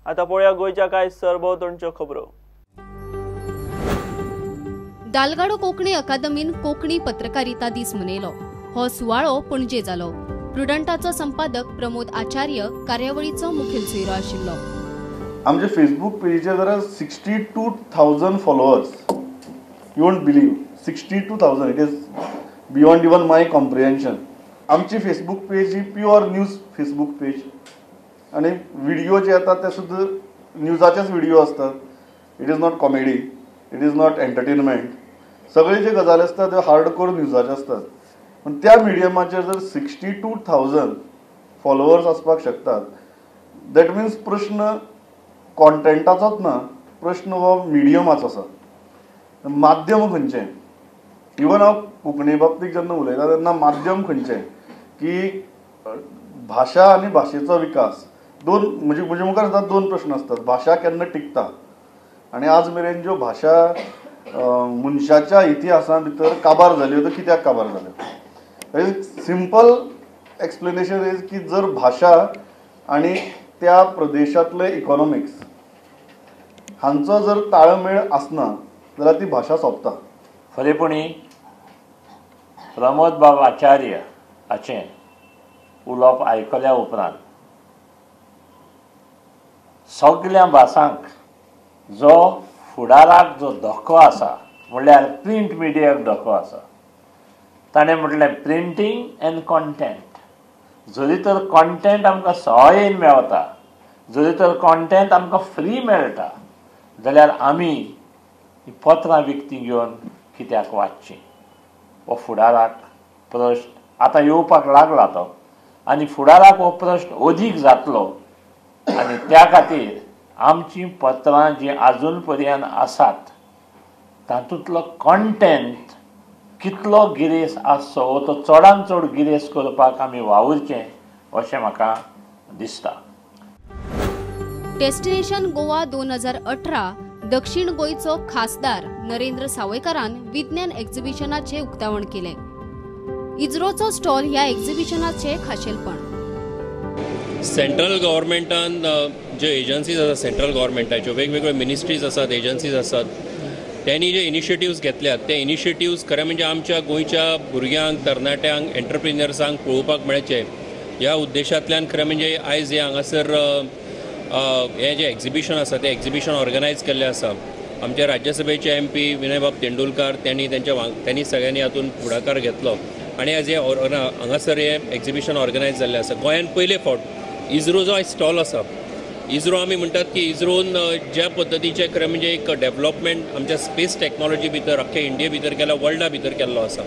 आतां पळोवया गोंयच्या कांय सरभोंवतणच्यो खबरो. दालगाडो कोंकणी अकादमीन कोंकणी पत्रकारिता दीस मनयलो. हो सुवाळो पणजे जालो. प्रुडंटाचो संपादक प्रमोद आचार्य कार्यावळीचो मुखेल सोयरो आशिल्लो. आमच्या फेसबूक पेजीचेर जरा 62,000 followers. You won't believe 62,000. It is beyond even my comprehension. आमची फेसबूक पेज ही प्युअर न्यूज फेसबूक पेज आनी व्हिडिओ जे येतात ते सुद्दां न्यूजाचेच व्हिडिओ आसतात. It is not comedy, it is not entertainment. सगळे जे गजाली आसतात ते हार्डकोर न्यूजाचे आसतात. पूण त्या मिडियमाचेर जर 62,000 फॉलोवर्स आसपाक शकतात, that means प्रश्न कॉन्टेंटाचोच ना, प्रश्न हो मिडियमाचो आसा. माध्यम खंयचें, इवन हांव कोंकणी बाबतींत जेन्ना उलयता तेन्ना माध्यम खंयचें की भाशा आनी भाशेचो विकास, दोन म्हणजे म्हजे मुखार सदांच दोन प्रश्न आसतात. भाशा केन्ना टिकता आनी आज मेरेन ज्यो भाशा मनशाच्या इतिहासा भितर काबार जाल्यो त्यो कित्याक काबार जाल्यो. सिंपल एक्सप्लेनेशन is की जर भाशा आनी त्या प्रदेशांतले इकॉनॉमिक्स हांचो जर ताळमेळ आसना जाल्यार ती भाशा सोंपता. खरेपणी प्रमोद बाब आचार्य हाचें उलोवप आयकल्या उपरांत सगल्या भासांक जो फुडाराक जो धोको आसा, म्हणल्यार प्रिंट मिडियाक धोको आसा, ताणें म्हटलें प्रिंटींग एंड कॉन्टेंट. जरी तर कॉन्टेंट आमकां सवायेन मेळटा, जरी तर कॉन्टेंट आमकां फ्री मेळटा, जाल्यार आमी पत्रां विकतीं घेवन कित्याक वाचचीं? हो फुडाराक प्रश्न आतां येवपाक लागला तो, आनी फुडाराक हो प्रश्न अदीक जातलो. आनी त्या खातीर आमचीं पत्रां जीं आजून पर्यंत आसात तातूंतलो कॉन्टेंट कितलो गिरेस्त आसचो हो तो चडान चड गिरेस्त करपाक आमी वावुरचें अशें म्हाका दिसता. डेस्टिनेशन गोवा 2018 दक्षिण गोंयचो खासदार नरेंद्र सावयकारान विज्ञान एक्झिबिशनाचें उक्तावण केलें. इजरोचो स्टॉल ह्या एक्झिबिशनाचें खाशेलपण. सेंट्रल गव्हर्मेंटान ज्यो एजन्सीज आसात, सेंट्रल गव्हर्मेंटाच्यो वेगवेगळ्यो मिनिस्ट्रीज आसात, एजन्सीज आसात, त्यांनी जे इनिशिएटिव्स घेतल्यात ते इनिशिएटिव्स खरें म्हणजे आमच्या गोंयच्या भुरग्यांक, तरणाट्यांक, एंटरप्रिन्यर्सांक पळोवपाक मेळचे ह्या उद्देशांतल्यान खरें म्हणजे आयज हें हांगासर हें जें एक्झिबिशन आसा तें एक्झिबिशन ऑर्गनायज केल्लें आसा. आमच्या राज्यसभेचे MP विनयबाब तेंडुलकार त्यांनी त्यांनी सगळ्यांनी हातूंत फुडाकार घेतलो आनी आयज हें हांगासर हें एक्झिबिशन ऑर्गनायज जाल्लें आसा. गोंयांत पयले फावट इजरोचो आयज स्टॉल आसा. इजरो आमी म्हणटात की इजरोन ज्या पद्दतीचें खरें म्हणजे एक डेवलपमेंट आमच्या स्पेस टॅक्नॉलॉजी भितर अख्खे इंडिये भितर केला, वर्ल्डा भितर केल्लो आसा,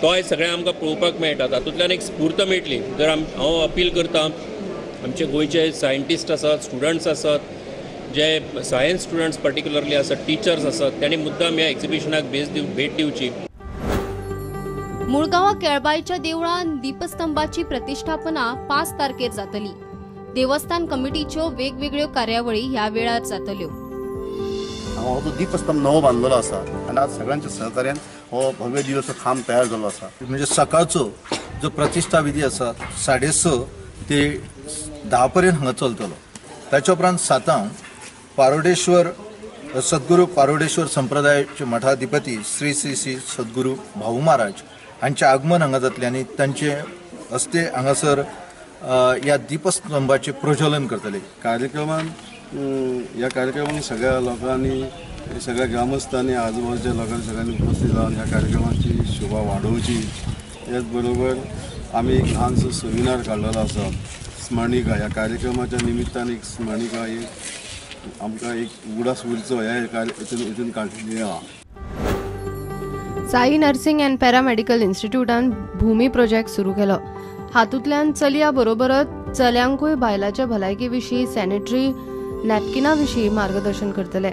तो आयज सगळ्यांक आमकां पळोवपाक मेळटा. तातूंतल्यान एक स्फूर्त मेळटली. जर हांव अपील करता आमचे गोंयचे सायंटिस्ट आसात, स्टुडंट्स आसात, जे सायन्स स्टुडंट्स पर्टिक्युलरली आसात, टिचर्स आसात, तांणी मुद्दाम ह्या एक्झिबिशनाक भेट दिवची. मुळगांवा केळबायच्या देवळान दीपस्तंभाची प्रतिष्ठापना 5 तारखेर जातली. देवस्थान कमिटीच्यो वेगवेगळ्यो कार्यावळी ह्या वेळार जातल्यो. हो जो दीपस्तंभ नवो बांदलेलो आसा आनी आज सगळ्यांच्या सहकार्यान हो भव्य दिवस खांब तयार जाल्लो आसा. म्हणजे सकाळचो जो प्रतिष्ठा विधी आसा 6:30 ते 10 पर्यंत हांगा चलतलो. ताच्या उपरांत 7 पारोडेश्वर सद्गुरू पारोडेश्वर संप्रदायाचे मठाधिपती श्री श्री श्री सद्गुरू भाऊ महाराज हांचें आगमन हांगा जातलें आनी तांचे हस्ते हांगासर ह्या दीपस्तंभाचें प्रज्वलन करतले. कार्यक्रमान ह्या कार्यक्रमाक सगळ्या लोकांनी, सगळ्या ग्रामस्थांनी, आजूबाजूच्या लोकांनी सगळ्यांनी उपस्थित रावन ह्या कार्यक्रमाची शोभा वाडोवची. त्याच बरोबर आमी एक ल्हानसो सेमिनार काडलेलो आसा, स्मरणिका. ह्या कार्यक्रमाच्या निमित्तान एक स्मरणिका एक आमकां एक उगडास उरचो ह्या हितून काडलेली आहा. साई नर्सिंग अँड पॅरामेडिकल इन्स्टिट्यूटान भूमी प्रोजेक्ट सुरू केलो. हातूंतल्यान चलया बरोबरच चल्यांकूय बायलांच्या भलायकी विशीं, सॅनिटरी नॅपकिना विशीं मार्गदर्शन करतले.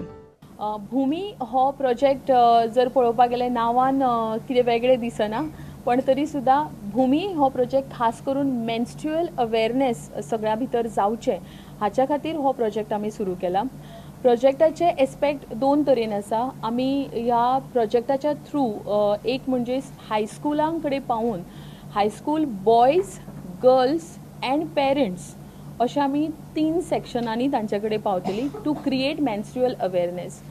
भूमी हो प्रोजेक्ट जर पळोवपाक गेल्यार नांवान कितें वेगळें दिसना, पण तरी सुद्दां भूमी हो प्रोजेक्ट खास करून मेन्स्ट्रुअल अवेअरनेस सगळ्यां भितर जावचें हाच्या खातीर हो प्रोजेक्ट आमी सुरू केला. प्रोजेक्टाचे एस्पेक्ट दोन तरेन आसा. आमी ह्या प्रोजेक्टाच्या थ्रू एक म्हणजे हायस्कुलां कडेन पावून high school boys, girls and parents अशें आमी 3 सेक्शनांनी तांचे कडेन पावतली to create menstrual awareness.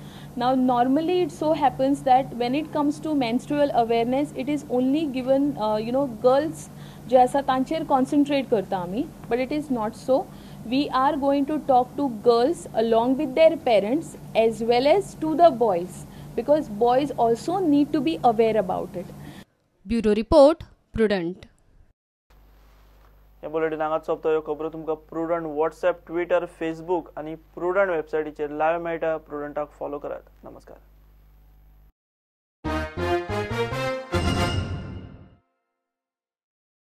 Now normally it so happens that when it comes to menstrual awareness it is only given girls जे आसा तांचेर कॉन्सन्ट्रेट करता आमी, but it is not so. We are going to talk to girls along with their parents as well as to the boys, because boys also need to be aware about it. Bureau report, Prudent. हे bulletin हांगाच सोंपता. ह्यो खबरो तुमकां prudent WhatsApp, Twitter, Facebook आनी prudent वेबसायटीचेर live मेळटा. प्रुडंटाक follow करात. नमस्कार.